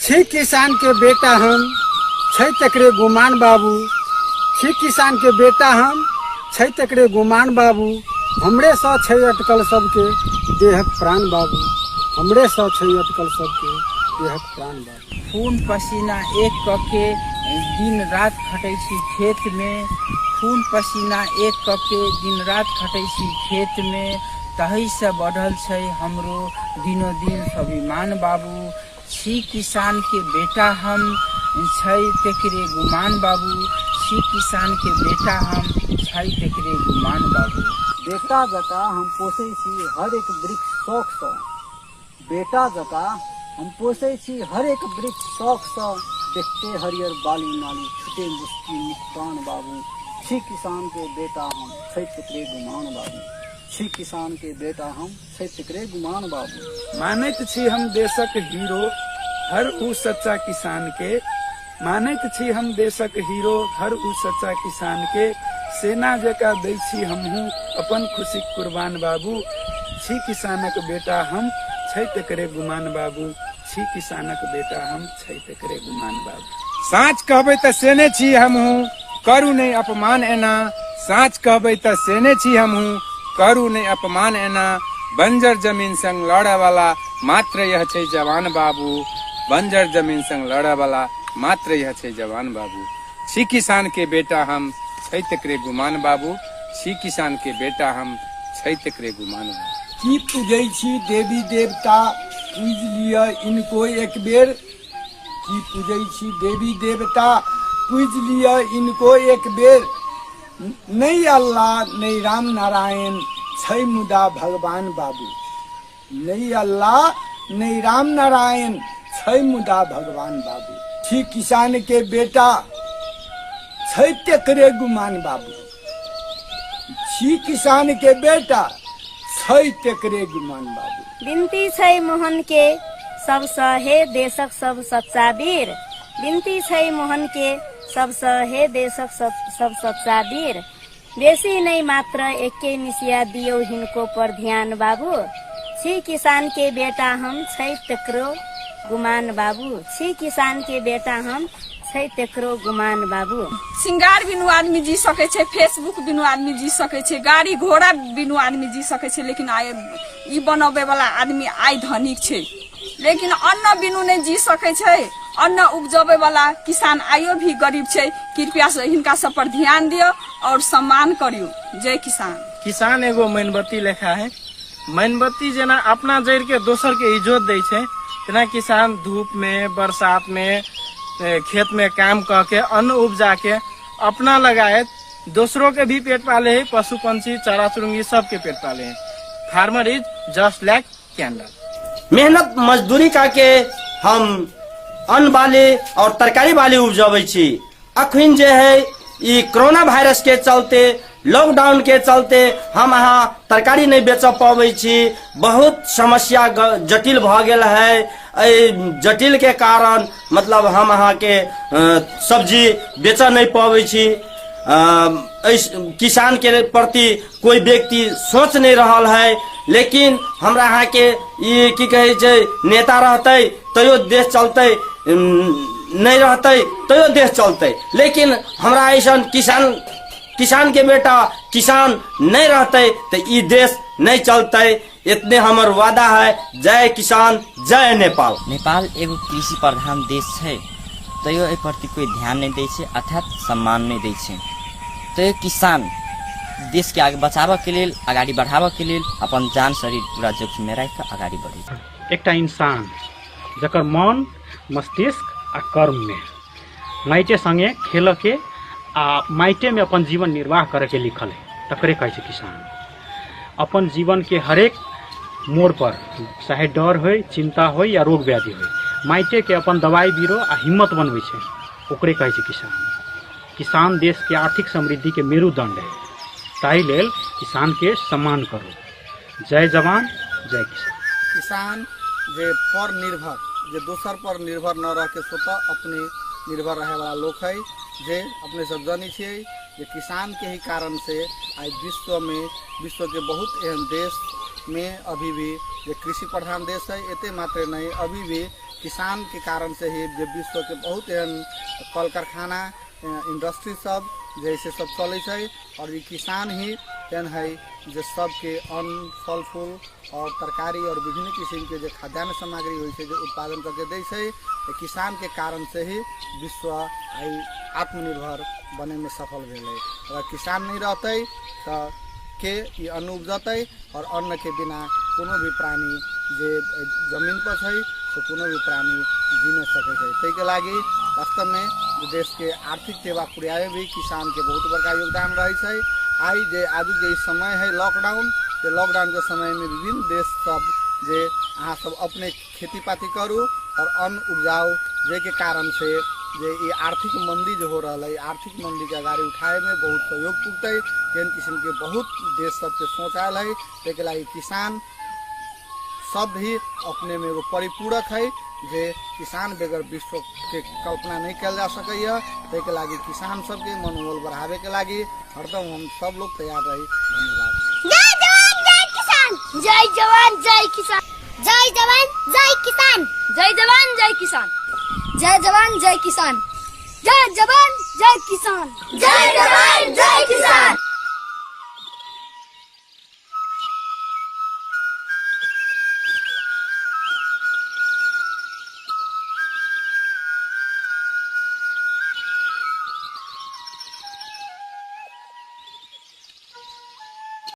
छी किसान के बेटा हम, छै तकरे गुमान बाबू। छी किसान के बेटा हम, छै तकरे गुमान बाबू। हमरे सँ छै अटकल सबके देहक प्राण बाबू। हमरे सँ छै अटकल सबके देहक प्राण बाबू। खून पसीना एक कऽ के दिन राति खटै छी खेतमे। खून पसीना एक कऽ के दिन राति खटै छी खेतमे। तहीसँ बढ़ल छै हमरो दिनो दिन स्वाभिमान बाबू। छी किसान के बेटा हम, छै तेकरे गुमान बाबू। छी किसान के बेटा हम, छै तेकरे गुमान बाबू। बेटा जकाँ हम पोसै छी हर एक वृक्ष शौकसँ। बेटा जकाँ हम पोसै छी हर एक वृक्ष शौकसँ। देखते हरियर बाली नाली छुटे मुस्की मुस्कान बाबू। छी किसान के बेटा हम, छै तेकरे गुमान बाबू। छी किसान के बेटा हम, छै तेकरे गुमान बाबू। मानैत छी हम देशक हीरो हर ऊ सच्चा किसान के। मानैत छी हम देशक हीरो हर ऊ सच्चा किसान के। सेना जकाँ दै छी हमहूँ अपन खुशीक कुर्बान बाबू। छी किसानक बेटा हम, छै तेकरे गुमान बाबू। छी किसानक बेटा हम, छै तेकरे गुमान बाबू। साँच कहबै तऽ सेने छी हमहूँ, करू नहि अपमान एना। साँच कहबै तऽ सेने छी हमहूँ, करू नहि अपमान एना। बंजर जमीन संग लड़ऽ वाला मात्र यह छै जवान बाबू। बंजर जमीन संग लड़ऽ वाला मात्र यह छै जवान बाबू। छी किसान के बेटा हम, छै तेकरे गुमान बाबू। छी किसान के बेटा हम, छै तेकरे गुमान बाबू। की पूजै छी देवी देवता, पूजि लिअ इनको एक बेर। की पूजै छी देवी देवता, पूजि लिअ इनको एक बेर। नहि अल्लाह नहि राम नारायण, छै मुदा भगवान बाबू। नहि अल्लाह नहि राम नारायण, छै मुदा भगवान बाबू। छी किसान के बेटा, छै तेकरे गुमान बाबू। छी किसान के बेटा, छै तेकरे गुमान बाबू। विनती छै मोहन के सबसँ हे देशक सब सच्चा वीर। विनती छै मोहन के सबसँ हे देशक सब सच्चा वीर। बेसी नहि मात्र एके मिसिया दियौ हिनको पर ध्यान बाबू। छी किसान के बेटा हम, छै तेकरो गुमान बाबू। छी किसान के बेटा हम, छै तेकरो गुमान बाबू। श्रृंगार बिनु आदमी जी सकै छै, फेसबुक बिनु आदमी जी सकै छै, गाड़ी घोड़ा बिनु आदमी जी सकै छै, लेकिन आइ ई बनबै वाला आदमी आइ धनिक छै। लेकिन अन्न बिनु नहि जी सकै छै, अन्न उपजबै वाला किसान आइयो भी गरीब छै। कृपया से हिनका सब पर ध्यान दियौ और सम्मान करियौ। जय किसान। किसान एगो मैनबत्ती लेखा है। मैनबत्ती जेना अपना जड़ के दोसर के इजोत दै छै, तेना किसान धूप में बरसात में खेत में काम कह के अन्न उपजा के अपना लगायत दोसरों के भी पेट पाले है, पशु पंछी चारा चुरुंगी सबके पेट पाले है। Farmer is just like candle. मेहनत मजदूरी का के हम अन्न बाली और तरकारी बाली उपजबै छी। अखन जे है ई कोरोना वायरस के चलते, लॉकडाउन के चलते हम अहाँ तरकारी नहीं बेच पाबै छी। बहुत समस्या जटिल भऽ गेल है। एहि जटिल के कारण हम अहाँ के सब्जी बेच नहीं पाबै छी। एहि किसान के प्रति कोई व्यक्ति सोच नहीं रहल है। लेकिन हमरा अहाँ के ई की कहै छै, नेता रहतै तैयो देश चलतै, नहीं रहतै तैयो देश चलतै। लेकिन हमरा ऐसन किसान के बेटा किसान नहीं रहतै तो ई देश नहीं चलतै। इतने हमर वादा है। जय किसान, जय नेपाल। नेपाल एगो कृषि प्रधान देश छै, तैयो एहि प्रति कोई ध्यान नहि दै छै, अर्थात सम्मान नहि दै छै। तैयो किसान देशके आगे बचाबऽके लेल, अगाडि बढ़ाबऽके लेल अपन जान शरीर पूरा जोखिममे राखि कऽ अगाडि बढ़ै छै। एकटा इंसान जकर मन मस्तिष्क आ कर्ममे माइटे संगे खेलऽके आ माइटेमे अपन जीवन निर्वाह करऽके लिखल है, तकरे कहै छै किसान। अपन जीवनके हरेक मोड़ पर चाहे डर होइ, चिंता होइ या रोग व्याधि होइ, माइटेके अपन दवाइ बीरो आ हिम्मत बनबै छै, ओकरे कहै छै किसान। किसान देशके आर्थिक समृद्धिके मेरुदंड है, ताहि लेल किसानके सम्मान करू। जय जवान जय किसान। किसान जे पर निर्भर, जे दोसर पर निर्भर न रह के स्वतः अपने निर्भर रहे वाला लोक है, जे अपने सब जानी छियै जे किसान के ही कारण से आइ विश्व में, विश्व के बहुत एहन देश में अभी भी जे कृषि प्रधान देश है, एते मात्रे नहीं अभी भी किसान के कारण से ही जे विश्व के बहुत एहन कल कारखाना, इंडस्ट्री सब जैसे सब चलै छै। और ई किसान ही एहन है जे सबके अन्न, फल फूल और तरकारी और विभिन्न किसिम के जे खाद्यान्न सामग्री होइ छै जे उत्पादन करके दै छै। किसान के कारण से ही विश्व आइ आत्मनिर्भर बने में सफल भेलै। अगर किसान नहीं रहतै तऽ के ई अन्न उपजतै? और अन्न के बिना कोनो भी प्राणी जे जमीन पर छै से कोनो भी प्राणी जी नहीं सकै छै। ताहिके लागि वास्तवमे देश के आर्थिक टेवा पुर्याए भी किसान के बहुत बड़का योगदान रहै छै। आइ जे आजुक जे ई समय है लॉकडाउन, जे लॉकडाउन के समय में विभिन्न देश सब जे अहाँ सब अपने खेती पाती करू और अन्न उपजाउ, जाहिके कारण से जे ई आर्थिक मंदी जे हो रहल है, आर्थिक मंदी के अगाडि उठाए में बहुत सहयोग पुगतै। तेहन किसिम के बहुत देश सबके सोच आयल है। ताहिके लागि किसान शब्द ही अपने में एगो परिपूरक है जे किसान बगैर विश्व के कल्पना नहीं कयल जा सकैया। ताहिके लागि किसान सबके मनोबल बढ़ावे के लागि हरदम हम सब लोग तैयार रही। धन्यवाद। जय जवान जय किसान, जय जवान जय किसान, जय जवान जय किसान, जय जवान जय किसान, जय जवान जय किसान, जय जवान जय किसान, जय जवान जय किसान।